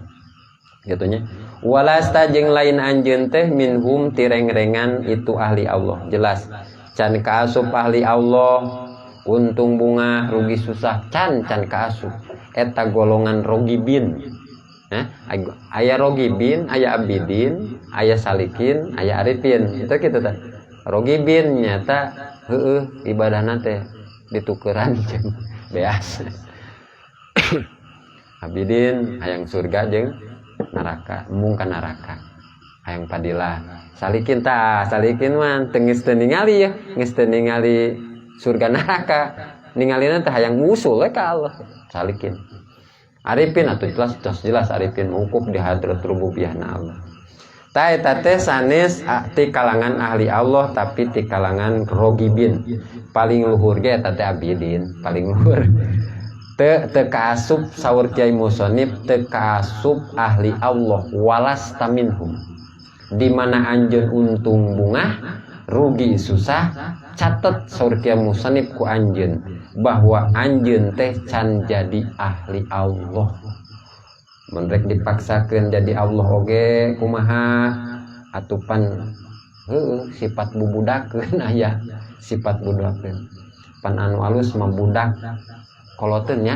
Gitu nya. Walasta jeung lain anjeun teh minhum tirengrengan itu ahli Allah. Jelas. Can kaasup ahli Allah, untung bungah rugi susah, can can kaasup. Eta golongan rogibin. Nah, aya rogibin, aya abidin, aya salikin, aya arifin. Itu kitu teh. Rogibin nyata heueuh ibadahna teh ditukeran jeung beas. Abidin hayang surga jeung neraka, embung ka neraka. Hayang padilah. Salikin tah, salikin mah teu geus teu ningali ya, geus teu ningali surga neraka. Ningalina teh hayang musul we ka Allah. Salikin. Arifin atuh jelas, jelas, jelas arifin wukuf di hadrat rububiyahna Allah. Ta eta teh sanes ti kalangan ahli Allah tapi ti kalangan rogibin. Paling luhur ge eta teh abidin, paling luhur. Teu teu kaasup saur Kiai Musonif, teu kaasup ahli Allah, walasta minhum. Di mana anjeun untung bungah, rugi susah, catet saur Kiai Musonif ku anjeun bahwa anjeun teh can jadi ahli Allah. Mun rek dipaksakeun jadi Allah oge kumaha atupan heueuh sifat bubudakeun aya sifat budakeun. Pan anu alus mah budak koloteun nya.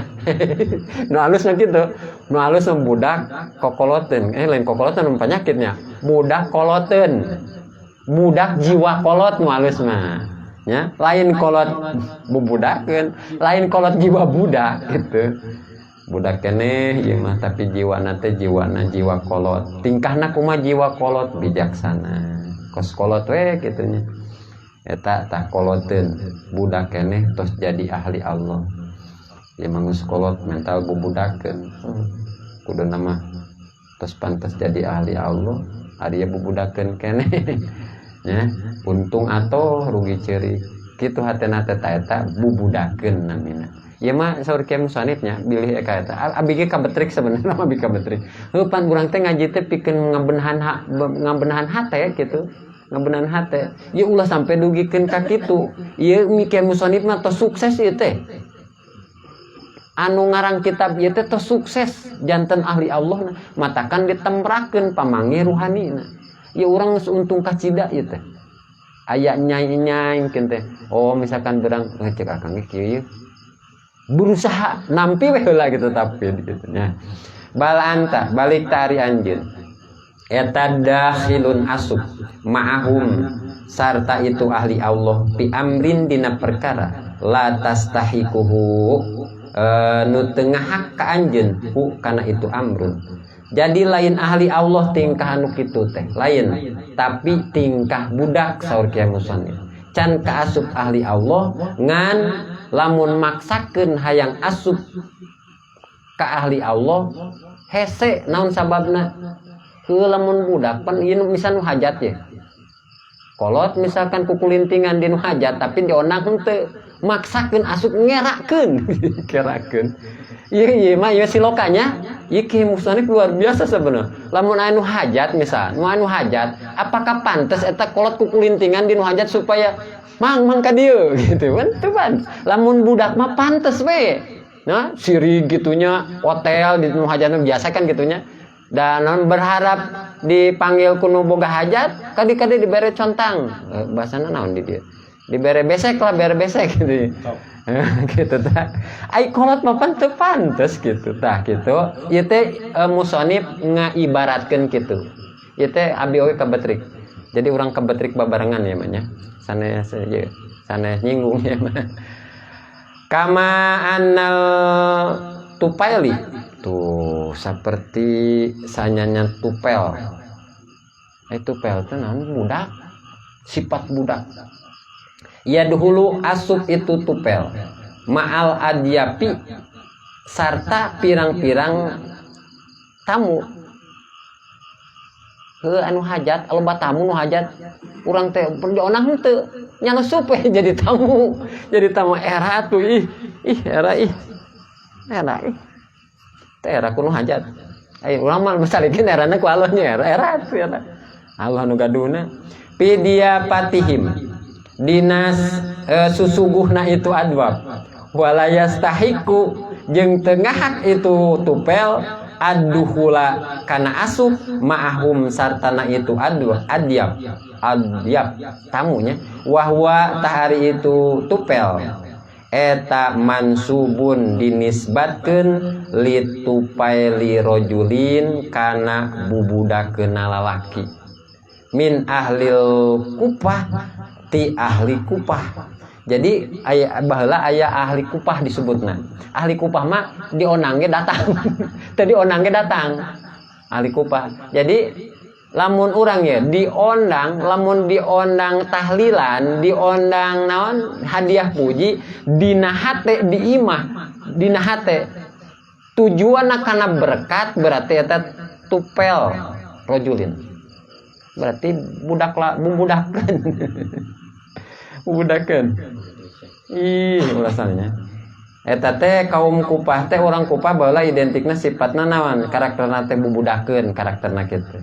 Nu alus mah kitu. Nu alus mah budak kokoloteun. Lain kokoloteun penyakitnya. Budak koloteun. Budak jiwa kolot nu alus mah. Nya, lain kolot bubudakeun, lain kolot jiwa budak gitu. Budak keneh ieu mah tapi jiwana teh jiwana jiwa kolot. Tingkahna kumaha jiwa kolot bijaksana. Kos kolot we kitu nya. Eta tah koloteun budak keneh tos jadi ahli Allah. Ieu mah geus kolot mental bubudakeun. Kuduna mah tos pantes jadi ahli Allah, ari ieu bubudakeun keneh. Ya, untung atau rugi ceurik. Kitu hatena teh ta eta bubudakeun namina. Ieu mah saur kieu musonifnya bilih eka eta. Abi ge kabetrik sebenarnya mah abi kabetrik. Heuh pan urang teh ngaji teh pikeun ngabenahan hate kitu. Ngabenahan hate. Ieu ulah sampai dugikeun ka kitu. Ieu mikir musonif mah tos sukses ieu teh. Anu ngarang kitab ieu teh tos sukses janten ahli Allah matakan ditemprakeun pamanggih ruhanina. Ieu urang geus untung kacida ieu teh. Aya nyai-nyai mungkin teh. Oh misalkan berang cek akang ge kieu ieu. Berusaha nampi we heula gitu tapi gitu nya. Bal anta balik tari anjeun. Eta dakhilun asup ma'ahum sarta itu ahli Allah bi amrin dina perkara la tastahiquhu nu teu ngahak ka anjeun hu kana itu amrun. Jadi lain ahli Allah tingkah anu kitu teh lain, tapi tingkah budak saur Kiai Musonif. Can kaasup ahli Allah ngan lamun maksakeun hayang asup ka ahli Allah hese naon sababna? Heuh lamun budak pan ieu misal nu hajat ye. Kolot misalkan kukulintingan di nu hajat tapi diondang henteu, maksakeun asup ngerakeun. Ngerakeun. Ieu ieu mah ieu silokanya, ieu Kiai Musonif luar biasa sebenarnya. Lamun aya nu hajat misal, nu anu hajat, apakah pantes eta kolot kukulintingan di nu hajat supaya mang mang ka dieu gitu kan? Teu pan. Lamun budak mah pantes we. Nah, siri gitunya hotel di nu hajatna biasa kan gitunya. Dan non berharap dipanggil ku nu boga hajat, kadi-kadi dibere contang. Bahasana naon di dieu? Dibere besek lah, bere besek gitu. Gitu tah. Ai kolot mah pan teu pantes gitu tah gitu. Ieu teh musonif ngaibaratkeun kitu. Ieu teh abi oge kabetrik. Jadi urang kabetrik babarengan ya mah nya. Sanes ieu, sanes nyinggung ya mah. Kama annal tupaili tuh seperti sanyanya tupel. Tupel teh naon budak? Sifat budak. Ya dahulu asup itu tupel ma'al adyapi sarta pirang-pirang tamu. Heuh anu hajat, loba tamu nu hajat urang teh onang henteu nyalesup we jadi tamu. Jadi tamu era tuh ih, ih era ih. Era ih. Teh era kuno hajat. Ayo urang mah salikin erana ku Allah nya, era era Allah nu gaduhna. Fi diyafatihim, dina susuguhna itu adwab, wala yastahiqu, jeung teu ngahak itu tupel, ad-dukhula, kana asup, ma'ahum, sartana itu adu adyab, adyab, tamunya. Wahwa, tah ari itu tupel eta, mansubun, dinisbatkeun, litufaili rojulin, kana bubudakeun lalaki, min ahlil Kupah, ti ahli Kupah. Jadi aya baheula, aya ahli Kupah disebutna. Ahli Kupah mah diondang ge datang, teu diondang ge datang ahli Kupah. Jadi lamun urang ya diondang, lamun diondang tahlilan, diondang naon, hadiah puji, dina hate di imah, dina hate tujuan kana berkat, berarti eta tupel rojulin, berarti budak lah, bubudakeun, bubudakeun. Ih, ulasannya eta teh kaum Kupah teh, orang Kupah baheula identikna sifatna naon, karakterna teh bubudakeun, karakterna kitu.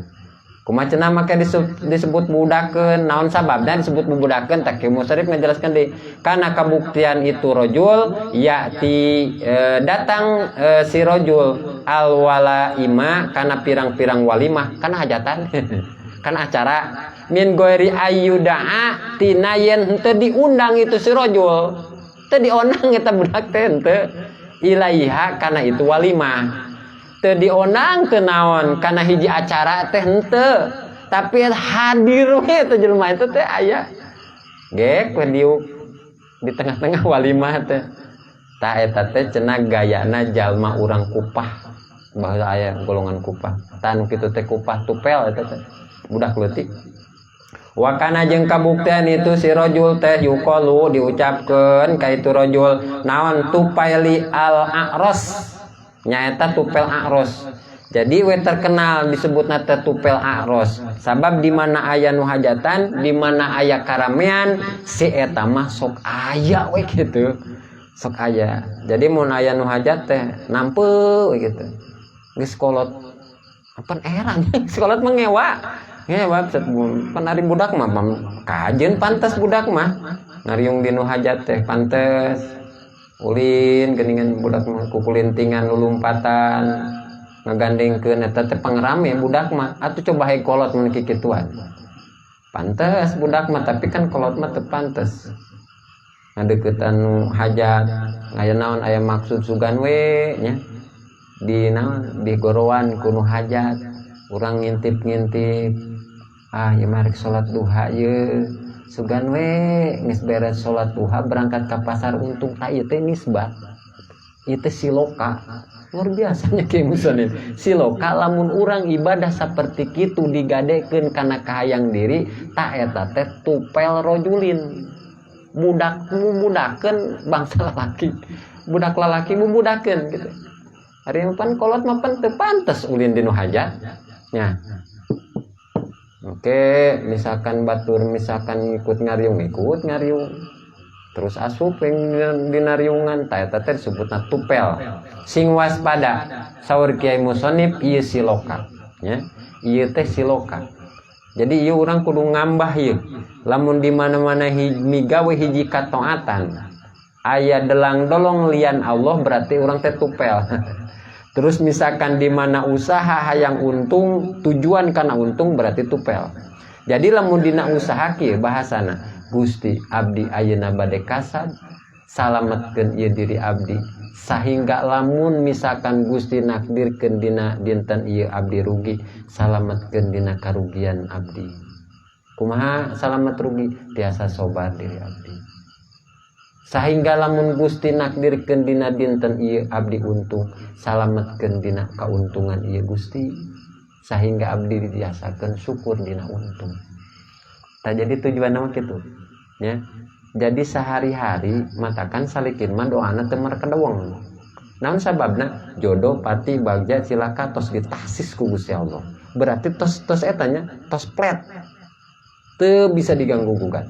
Kumaha cenah make disebut budakeun, naon sababna disebut bubudakeun? Tak musarif ngajelaskeun di kana kabuktian itu rojul ya'ti, datang si rojul, al walaima, kana pirang-pirang walimah, kana hajatan, kana acara, min ghairi ayyuda'a, tina yen henteu diundang itu si rojul, teu diondang eta budak teh henteu, ilaiha, kana itu walimah. Teu diondang teu naon kana hiji acara teh henteu, tapi hadir we eta jelema itu teh, aya gek we diuk di tengah-tengah walimah teh. Tah, eta teh cenah gayana jalma urang Kupah. Baheula aya golongan Kupah, tah nu kitu teh Kupah, tupel eta teh budak leutik. Wakana, jeung kabuktian itu si rojul teh, yuqalu, diucapkeun ka itu rojul naon, tufaili al a'ros, nyaeta tupel a'ros. Jadi we terkenal disebutna teh tupel a'ros, sabab di mana aya nu hajatan, di mana aya karamean, si eta mah sok aya we gitu, sok aya. Jadi mun aya nu hajat teh nampe we gitu. Geus kolot apa era, geus kolot mah ngewa ngewa set. Pan ari budak mah kajeun pantes, budak mah ngariung di nu hajat teh pantes, ulin geuningan budak mah kukulintingan, lulumpatan, ngagandengkeun, eta teh pangrame budak mah. Atuh coba hae kolot mun kikituan, pantes budak mah. Tapi kan kolot mah teu pantes ngadeukeutan nu hajat, aya naon, aya maksud sugan we nya, di naon, di gorowan ku nu hajat, urang ngintip-ngintip, ah ieu mah rek salat duha ye, sugan we geus beres salat duha berangkat ka pasar untung. Tah, ieu teh nisbat, ieu teh siloka luar biasanya. Kiai Musonif siloka lamun urang ibadah seperti kitu digadekeun kana kahayang diri. Tak, eta teh tupel rojulin, budak bubudakeun bangsa lalaki, budak lalaki bubudakeun gitu. Ari pan kolot mah pan teu pantes ulin di nu hajat nya. Oke, misalkan batur misalkan ngikut ngariung, ikut ngariung terus asup yang dina riungan. Tah, eta teh disebutna tupel. Sing waspada, saur Kiai Musonif, ieu siloka nya, ieu teh siloka. Jadi ieu urang kudu ngambah ieu. Lamun di mana-mana migawe hiji kataatan aya delang dolong lian Allah, berarti urang teh tupel. Terus misalkan di mana usaha hayang untung, tujuan karena untung, berarti tupel. Jadi lamun dina usaha kieu bahasana, Gusti, abdi ayeuna bade kasab, salametkeun ieu diri abdi sehingga lamun misalkan Gusti nakdirkeun dina dinten ieu abdi rugi, salametkeun dina karugian abdi. Kumaha salamet rugi? Tiasa sobar diri abdi sehingga lamun Gusti nakdirkeun dina dinten ieu abdi untung, salametkeun dina kauntungan ieu Gusti, sehingga abdi ditiasakeun syukur dina untung. Tak, jadi tujuan nama kitu ya. Jadi sehari-hari matakan salikin mah doana teu kedeweng. Naon sababna? Jodoh, pati, bagja, cilaka tos ditasis ku Gusti Allah, berarti tos tos etanya tos plet, teu bisa diganggu gugat.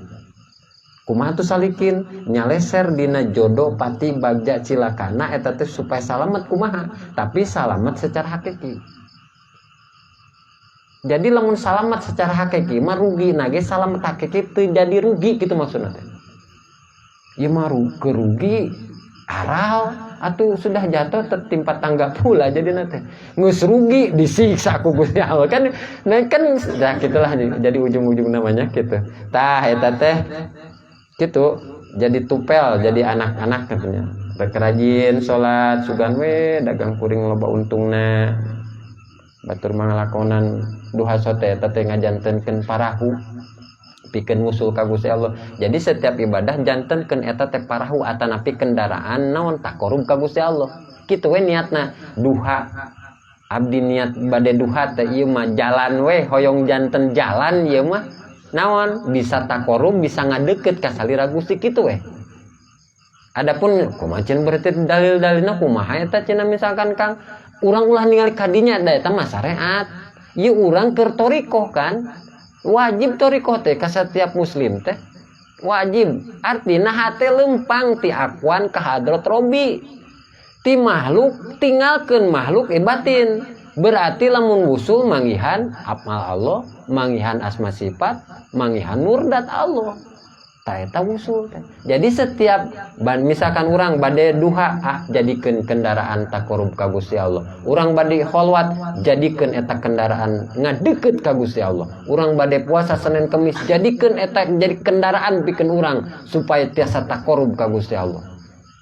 Kumaha tuh salikin nyaleser dina jodoh, pati, bagja, cilakana eta teh supaya salamet kumaha? Tapi salamet secara hakiki. Jadi lamun salamet secara hakiki mah rugi nage, salamet hakiki teu jadi rugi gitu maksudna teh. Ieu mah kerugi aral atau sudah jatuh tertimpa tangga pula, jadi nanti ngus rugi disiksa ku Gusti Allah kan. Nah kan ya gitulah, jadi ujung-ujung namanya gitu. Tah, eta teh gitu, jadi tupel, jadi anak-anak katanya rek rajin salat, sugan we dagang kuring loba untungna. Batur manglakonan duha sote, eta teh ngajantenkeun parahu pikeun ngusul ka Gusti Allah. Jadi setiap ibadah jantenkeun eta teh parahu atanapi kendaraan naon, takorub ka Gusti Allah. Kitu we niatna. Duha, abdi niat bade duha teh ieu mah jalan we, hoyong janten jalan ieu mah naon, bisa takorub, bisa ngadeket ka salira Gusti, kitu we. Adapun kumaha berarti dalil-dalilna kumaha eta cenah, misalkan Kang, urang ulah ningali kadinya da eta mah syariat. Ieu urang keur thoriqoh kan wajib thoriqoh teh ka setiap muslim teh wajib, artina hate lempang ti akwan ka hadrat robi, ti makhluk tinggalkeun makhluk batin. Berarti lamun wusul manggihan amal Allah, manggihan asma sifat, manggihan nur dzat Allah. Tah, eta wusul teh. Jadi setiap ban, misalkan orang bade duha, ah, jadikeun kendaraan takorub ka Gusti Allah. Urang bade kholwat, jadikeun eta kendaraan ngadeket ka Gusti Allah. Urang bade puasa Senin Kemis, jadikeun eta jadi kendaraan pikeun urang supaya tiasa takorub ka Gusti Allah.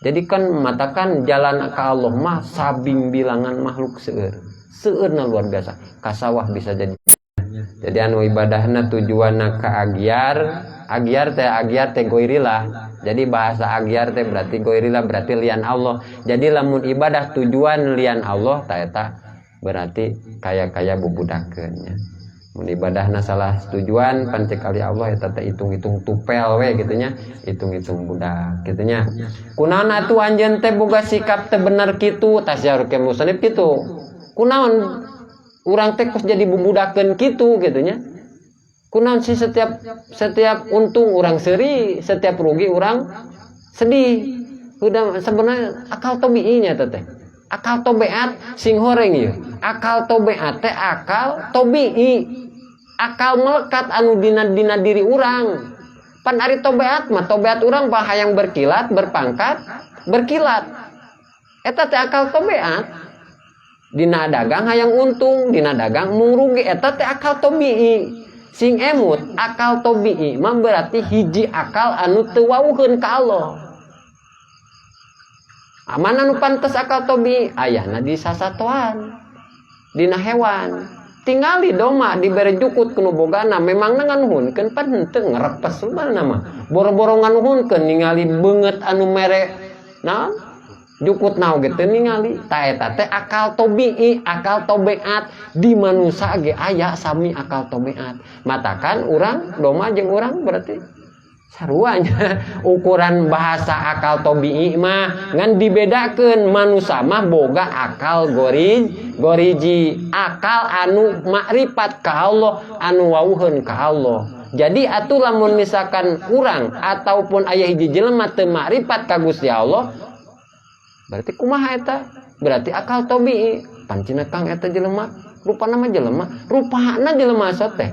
Jadi kan matakan jalan ke Allah mah sabing bilangan makhluk seueur. Seueurna luar biasa. Kasawah bisa jadi. Jadi anu ibadahna tujuanna ka agyar, agyar teh, agyar teh goirilah. Jadi bahasa agyar teh berarti goirilah, berarti lian Allah. Jadi lamun ibadah tujuan lian Allah, ta eta berarti kaya-kaya bubudakeun nya. Mun ibadahna salah tujuan pancek kali Allah, eta teh hitung-hitung tupel we gitu nya, hitung-hitung budak gitu nya. Kunaon atuh anjeun teh boga sikap teh bener kitu? Tas ke musannif kitu. Kunaon urang teh kos jadi bubudakeun kitu gitu nya? Kunaon sih setiap setiap untung urang seuri, setiap rugi urang sedih? Udah sebenarnya akal tobiinya teh, akal tobeat sing horeng ieu. Akal tobeat teh akal tobii, akal melekat anu dina dina diri urang. Pan ari tobeat mah, tobeat urang bah hayang berkilat, berpangkat, berkilat, eta teh akal tobeat. Dina dagang hayang untung, dina dagang mung rugi, eta teh akal tobii. Sing emut, akal tobii mah berarti hiji akal anu teu wawuheun ka Allah. Aman anu pantes akal tobii ayana di sasatoan, dina hewan. Tingali doma dibere jukut ku nu bogana, memangna nganuhunkeun? Pan henteu, ngerepes sebenarna mah, boro-boro nganuhunkeun, ningali beungeut anu mere naon jukut naon gitu ningali. Ta eta teh akal tobii, akal tobeat. Di manusia ge aya sami akal tobeat. Matakan urang doma jeung urang berarti saruanya ukuran bahasa akal tobii mah, ngan dibedakeun manusia mah boga akal gorij goriji, akal anu makrifat ka Allah, anu wawuheun ka Allah. Jadi atuh lamun misalkan urang ataupun aya hiji jelema teu makrifat ka Gusti Allah, berarti kumaha eta? Berarti akal tobii. Pancina Kang, eta jelema rupana mah jelema, rupana jelema teh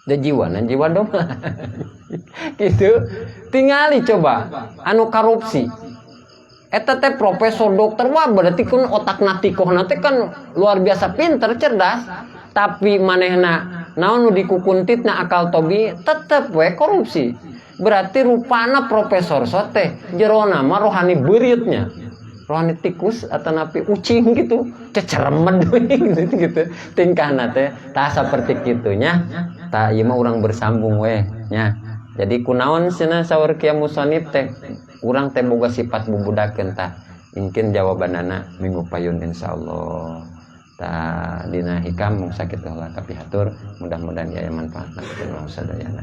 da jiwana jiwa domba gitu. Tingali coba anu korupsi eta teh profesor dokter, wah, berarti kan otak natikoh teh kan luar biasa pinter, cerdas, tapi manehna naon nu dikukuntitna akal tobi, tetep we korupsi. Berarti rupana profesor sote, jerona mah rohani beuritnya rohani tikus atau napi ucing gitu, ceceremed gitu gitu tingkahna teh. Tah, seperti kitunya. Tah, ieu mah urang bersambung we nya. Jadi kunaon cenah saur kieu musonib teh urang teh boga sifat bubudakeun? Tah, mungkin jawabanana minggu payun insyaallah. Tah, dina hikam mung sakitu heula kapihatur, mudah-mudahan aya manfaatna pikeun sadayana.